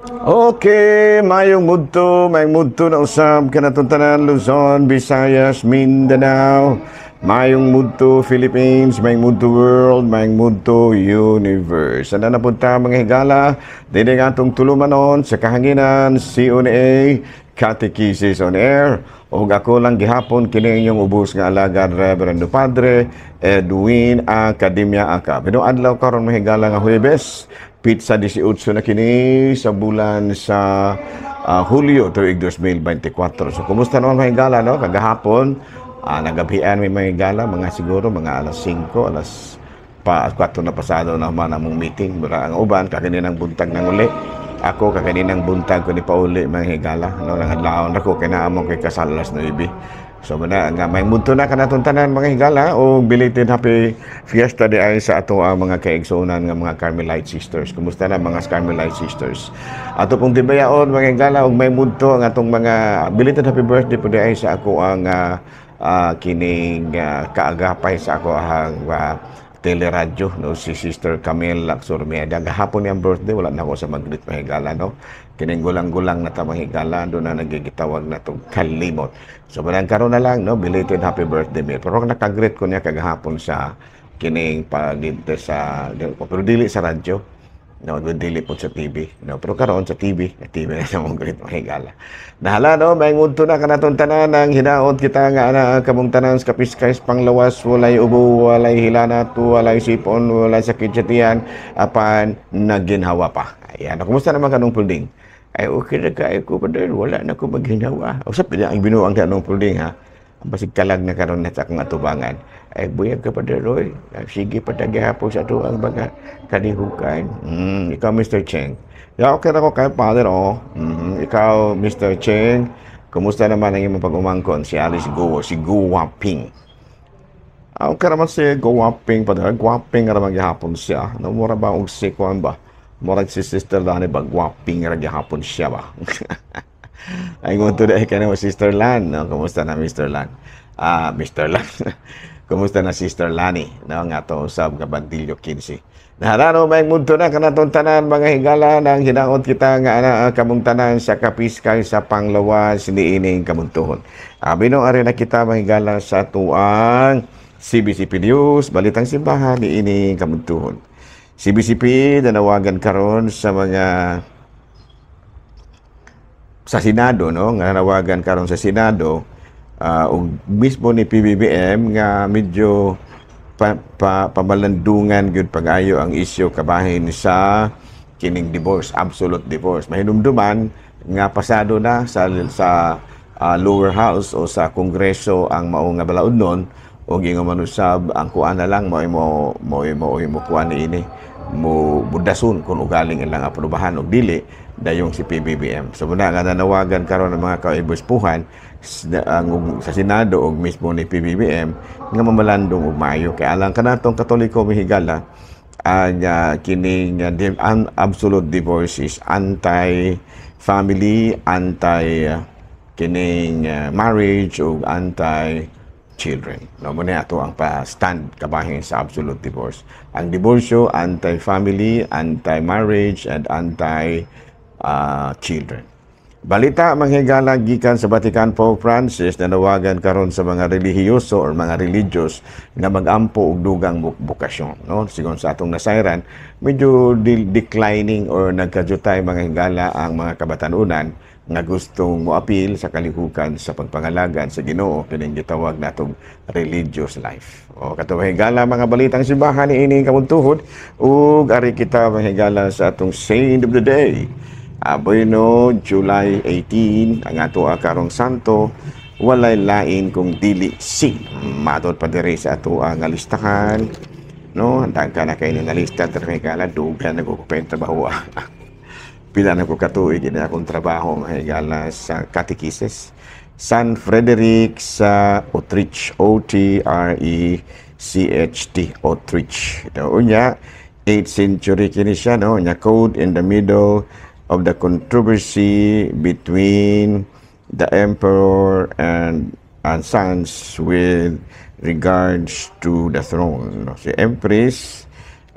Okay, mayong mudto na usab kanatong tanan, Luzon, Visayas, Mindanao, mayong mudto Philippines, mayong mudto world, mayong mudto universe. Sana napunta, mga higala, dili nga atong tulumanon sa kahanginan, CONA, Catechesis on Air. Ug ako lang gihapon kini inyong ubos nga alagad, Reverendo Padre Edwin Academia Aka. Pero adlaw karon, mga higala, nga Huwebes, petsa 18 na kini sa bulan sa Hulyo tuig 2024. So kumusta naman, mga higala, no? Kagahapon nagabian may mga higala, mga siguro mga alas 5, alas pa 4 na pasado na man among meeting. Mura ang uban kakaninang buntag nang uli. Ako kakaninang buntag ko ni pauli, mga higala, no, nang adlawon ako kay naa mo kay kasal alas 9. So muna nga may mudto na kanatong tanan, mga higala, o belated happy fiesta di ay sa ato ang mga kaigsuonan nga mga Carmelite Sisters. Kumusta na, mga Carmelite Sisters? Ato pong tibayaon, mga higala, ug may mudto ang atong mga belated happy birthday po di ay sa ako ang kining kaagapay sa ako ang teleradyo, no, si Sister Camille Laksurmeda. Gahapon niyang birthday, wala na ako sa mag-greet, mga higala, no. Kining gulang-gulang na ta, mga higala, doon na nagigitawag na tong kalimot. So manang karon na lang, no, belated happy birthday, Mil. Pero nakagreet ko niya kagahapon sa kining pag dito sa, pero dili sa radyo. No, dili po sa TV. No, pero karon sa TV, TV na sa mong greet, mga higala. Nahala, no, may ngunto na kanatong tanan ang hinaot kita nga ana kamong tanan sa kapiskay panglawas, walay ubo, walay hilanat, walay sipon, walay sakit sa tiyan, apan naginhawa pa. Ayan, kumusta naman kanong pulding? Ay, okay na kaayo ko pa, wala na ko maghinhawa. O sa pila ang binuang kanong pulding, ha? Basig kalag na karon na sa akong atubangan. Ay, buyag ka pa, Roy. Sige pa gihapon sa ato ang mga kalihukan. Ikaw, Mr. Cheng. Ya, okay na ko kay Father, oh. Ikaw, Mr. Cheng, kumusta naman ang imong pag-umangkon? Si Alice Guo, si Guwaping. Ah, okay naman si Guwaping pa. Guwaping ra man gihapon siya. No, mura ba og si kuan ba? Murag si Sister Lani ba, guwaping ra gihapon siya ba? Ay, ngunto dahil ka na Sister Lan. No? Kumusta na, Mr. Lan? Ah, Mr. Lan. Kumusta na, Sister Lani? No, nga to usab nga Bandilyo 15. Naharano may mudto na kanatong tanan, mga higala, nang hinaot kita nga ana kamong tanan sa kapiskay sa panglawas niining kamuntuhon. Abi no ari na kita, mga higala, sa tuang CBCP News, Balitang Simbahan niining kamuntuhon. CBCP nanawagan karon sa mga sa Senado, no, nga nanawagan karon sa Senado ug mismo ni PBBM nga medyo pamalandungan gyud pag-ayo ang isyu kabahin sa kining divorce, absolute divorce. Mahinumduman nga pasado na sa lower house o sa Kongreso ang mao nga balaod nun ug ingon man usab ang kuan na lang mo kuan niini mo budason kung ugaling ilang aprobahan og dili dayong si PBBM. So muna nga nanawagan karon ng mga kaibuspuhan ang sa Senado ug mismo ni PBBM nga mamalandong og maayo kay alang kanatong Katoliko, mihigala, ang kining absolute divorce is anti family, anti kining marriage ug anti children. No, mo na ato ang pa-stand kabahin sa absolute divorce. Ang diborsyo, anti-family, anti-marriage, and anti children. Balita, mga higala, gikan sa Vatican, Pope Francis nanawagan karon sa mga relihiyoso or mga religious nga magampo og dugang bokasyon, no? Sigon sa atong nasayran, medyo declining or nagkajutay, mga higala, ang mga kabatanunan nga gustong moapil sa kalihukan sa pagpangalagad sa Ginoo, kining gitawag natong religious life. O kato, mga higala, mga balitang simbahan niini kamuntuhod, ug ari kita, mga higala, sa atong saint of the day. Bueno, July 18, ang ato karong santo, walay lain kung dili si matod pa diri sa ato nga listahan. No, daghan na kay ni nalista diri kala, dughan na ko pa trabaho. Pila na ko katuig ini akong trabaho, mga higala, sa catechesis. San Frederick sa Utrecht, O T R E C H T, Utrecht. Ito, unya, 8th century kini siya, no? Unya, caught in the middle of the controversy between the emperor and sons with regards to the throne. No? Si Empress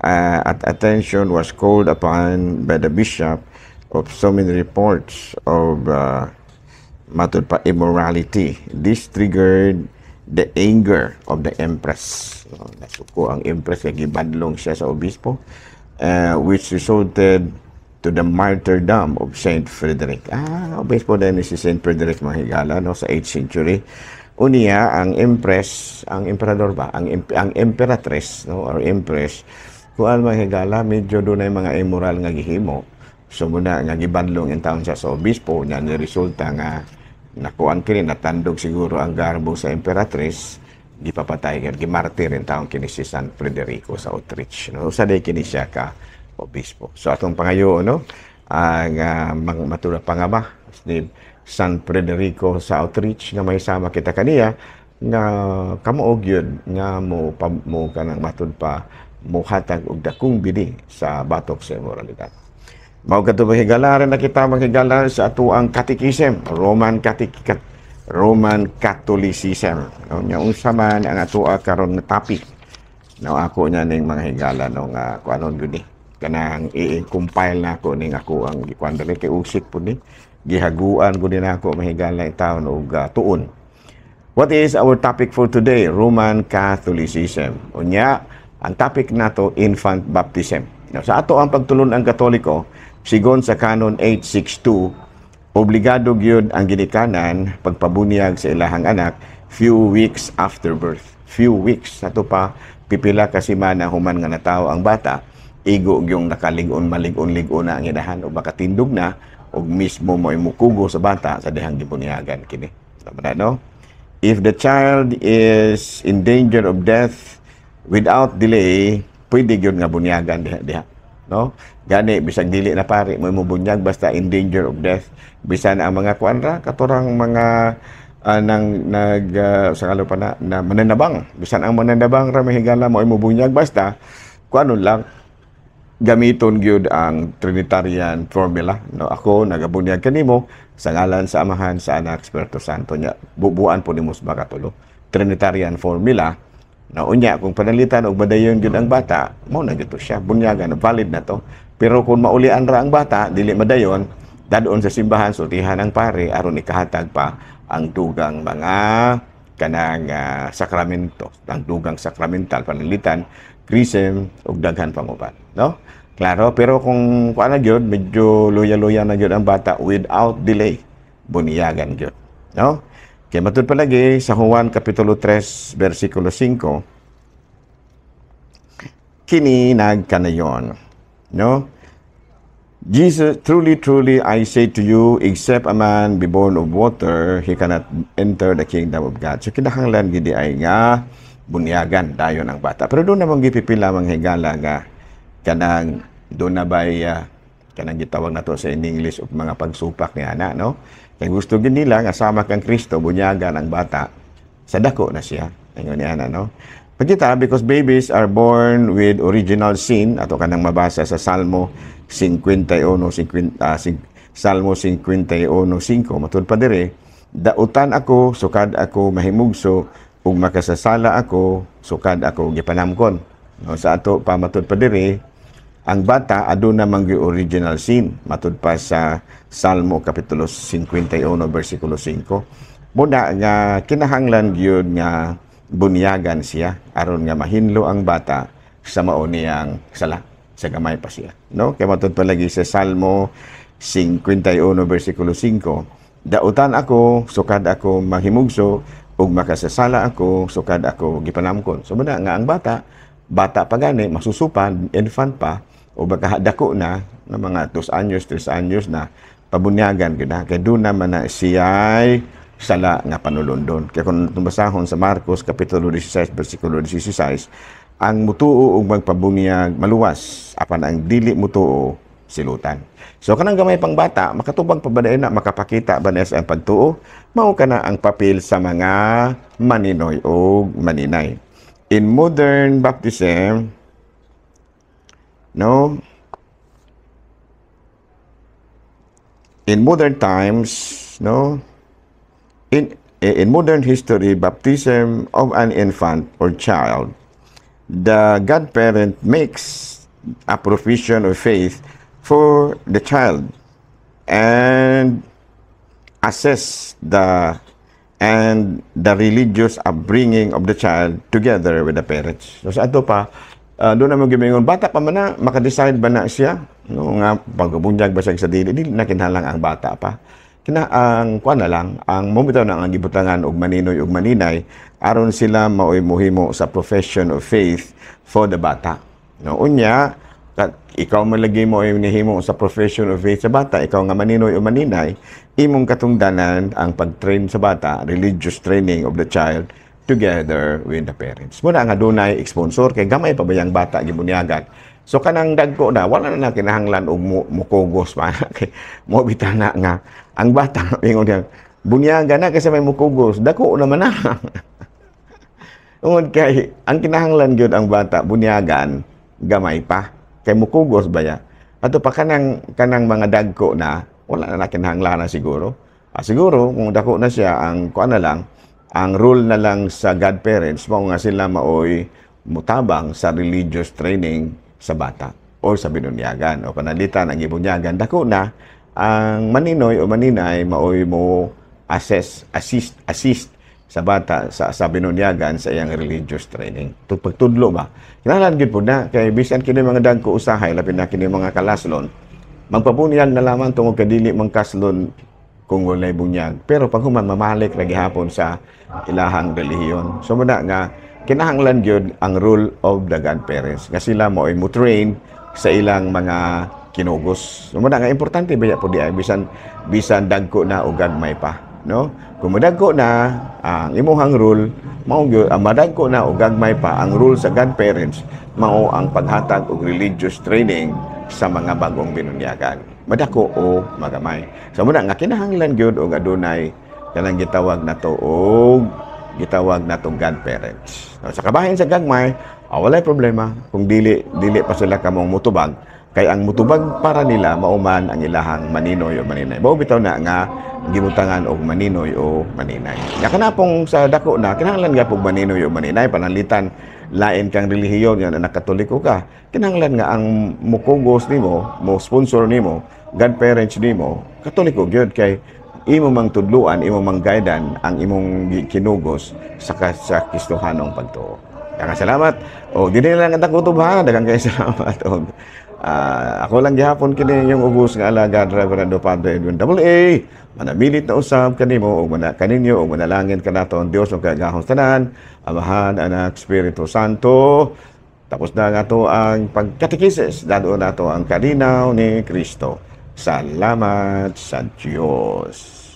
at attention was called upon by the bishop of so many reports of matud pa immorality. This triggered the anger of the empress. So, nasuko ang empress kay gibadlong siya sa obispo, which resulted to the martyrdom of Saint Frederick. Obispo din si Saint Frederick, mga higala, no, sa 8th century. Unya, ang empress, ang emperador ba? Ang emperatress, no, or empress, kuan, mga higala, medyo dunay mga immoral nga gihimo. So muna nga gibadlong intawon siya sa obispo, nya ni resulta nga nakuan kini, natandog siguro ang garbo sa emperatress, gipapatay kay gimartir intawon kini si San Federico sa Utrecht, no? Usa day kini siya ka obispo. So atong pangayo, no, ang matura pangama ni San Federico sa Utrecht nga may sama kita kaniya nga kamuog yun nga mo kanang matud pa muhatag og dakong bili sa batok sa imoralidad. Mao kadto, higala na kita, mga higala, sa atuang catechism, Roman Catholicism. No, nya unsa man ang atoa karon nga topic? No, ako nya ning, mga higala, no, nga kuanon gyud ni. Kanang i-compile na ako ning ako ang gikuan dali kay usik pud ni. Gihaguan ko din ako, mga higala, taon og tuon. What is our topic for today? Roman Catholicism. Unya, ang topic nato, infant baptism. Now, sa ato ang pagtulon-ang Katoliko, sigon sa Canon 862, obligado gyud ang ginikanan pagpabunyag sa ilahang anak few weeks after birth. Few weeks. Ato pa, pipila ka semana human nga natawo ang bata, igo gyung nakalig-on, malig-on-lig-on na ang inahan o makatindog na og mismo mo mukugo sa bata sa dihang gibunyagan kini. Tama na, no? If the child is in danger of death, without delay, pwede gyud nga bunyagan diha diha. No? Gani bisag dili na pari mo bunyag basta in danger of death. Bisan ang mga kuan ra katurang mga nang nag sa kalo pa na mananabang. Bisan ang mananabang ra, mahigala, mo bunyag basta kuanon lang, gamiton gyud ang Trinitarian formula, no? Ako nagabunyag kanimo sa ngalan sa Amahan, sa Anak, Espiritu Santo, nya bubuan po nimo sa makatulo. Trinitarian formula na unya kung panalitan og madayon gyud ang bata, mao na gyud to siya bunyagan, valid na to. Pero kung maulian ra ang bata, dili madayon, dadon sa simbahan, sultihan ang pare aron ikahatag pa ang dugang mga kanang sakramento, ang dugang sakramental, panalitan chrism ug daghan pang uban, no? Klaro, pero kung kuan na gyud, medyo luya-luya na gyud ang bata, without delay, bunyagan gyud, no? Kay matud palagi sa Juan kapitulo 3 bersikulo 5, kini nagkanayon, no? Jesus, "Truly, truly, I say to you, except a man be born of water, he cannot enter the kingdom of God." So kinahanglan gid ay nga bunyagan dayon ang bata. Pero duna man gipipila, mga higala, nga kanang duna bay kanang gitawag nato sa in English og mga pagsupak ni ana, no? Kay gusto gid nila nga sama kang Kristo bunyagan ang bata sa dako na siya. Ingon ni ana, no? Pagkita, because babies are born with original sin, ato kanang mabasa sa Salmo 51, 50, Salmo 51:5, matud pa dire, "Dautan ako, sukad ako mahimugso, ug makasasala ako, sukad ako gipanamkon." No, sa ato pa matud pa dire, ang bata aduna man gyud original sin, matud pa sa Salmo kapitulo 51 bersikulo 5. Muna nga kinahanglan gyud nga bunyagan siya aron nga mahinlo ang bata sa mao niyang sala sa gamay pa siya, no? Kay matud pa lagi sa Salmo 51 bersikulo 5, "Dautan ako sukad ako mahimugso ug makasasala ako sukad ako gipanamkon." So muna nga ang bata, bata pa gani, masusupan, infant pa o baka dako na na mga 2 anyos, 3 anyos na, pabunyagan gyud na kay duna man na siya'y sala nga panulundon. Kaya kung basahon sa Marcos kapitulo 16 bersikulo 16, ang mutuo ug magpabunyag maluwas, apan ang dili mutuo silutan. So kanang gamay pang bata, makatubang pa ba na makapakita ba niya sa pagtuo, mao kana ang papel sa mga maninoy o maninay. In modern baptism, no, in modern times, no, in modern history, baptism of an infant or child, the godparent makes a profession of faith for the child. And assess the religious upbringing of the child together with the parents. So sa ato pa, doon na mo gimingon, bata pa man na, maka-decide ba na siya? No, nga pagbunyag ba siya sa dili, dili na kinahanglan ang bata pa. Kina ang kuan na lang, ang mo bitaw na ang gibutangan og maninoy og maninay aron sila maoy muhimo sa profession of faith for the bata. No, unya, kat, ikaw man lagi mo ay nihimo sa profession of faith sa bata, ikaw nga maninoy o maninay, imong katungdanan ang pag-train sa bata, religious training of the child together with the parents. Muna nga dunay sponsor kay gamay pa bayang bata gibunyagan. So kanang dagko na, wala na na kinahanglan og mukugos pa kay mo bitaw na nga ang bata ingon niya bunyagan na kasi may mukugos, dako naman na. Tungod kay ang kinahanglan gyud ang bata bunyagan gamay pa kay mukugos baya. Ato pa kanang kanang mga dagko na, wala na na kinahanglan na siguro. Ah, siguro kung dako na siya, ang kuan na lang, ang role na lang sa godparents mao nga sila maoy mutabang sa religious training sa bata o sa binunyagan o panalitan ang gibunyagan dako na, ang maninoy o maninay maoy mo assess assist assist sa bata sa binunyagan sa iyang religious training. Pagtudlo ba? Kinahanglan gyud pud na kay bisan kini mga dagko usahay, labi na kini mga kalaslon, magpabunyag na lamang tungod kay dili man kaslon kung walay bunyag. Pero pag human, mamalik ra gihapon sa ilahang relihiyon. So muna nga kinahanglan gyud ang role of the godparents nga sila mo ay mo train sa ilang mga kinugos. So muna nga importante baya po di ay bisan bisan dagko na o gagmay pa, no? Kung madagko na ang imuhang role, mao gyud ang madagko na o gagmay pa, ang role sa godparents mao ang paghatag og religious training sa mga bagong binunyagan, madako o magamay. So muna nga kinahanglan gyud og adunay kanang gitawag nato og gitawag natong godparents. So, sa kabahin sa gagmay, walay problema kung dili dili pa sila kamong mutubag kay ang mutubag para nila mauman ang ilahang maninoy o maninay. Mao bitaw na nga gibutangan og maninoy o maninay. Ya kana pong sa dako na, kinahanglan gyud maninoy o maninay, pananglitan lain kang relihiyon yan, anak Katoliko ka. Kinahanglan nga ang mukugos nimo, mo sponsor nimo, godparents nimo, Katoliko gyud kay imo mang tudluan, imo mang guidean ang imong kinugos sa Kristohanong pagtuo. Daghang salamat. O dili lang ang kutob ha. Daghang kay salamat. O ako lang gihapon kini yung ubos nga alagad, Reverendo Padre Edwin Double A. Manamilit na usab kanimo ug mana kaninyo ug manalangin kanato ang Dios ug kagahom tanan, Amahan, Anak, Espiritu Santo. Tapos na nga to ang pagkatekisis. Dado na to ang kalinaw ni Kristo. Salamat sa Diyos.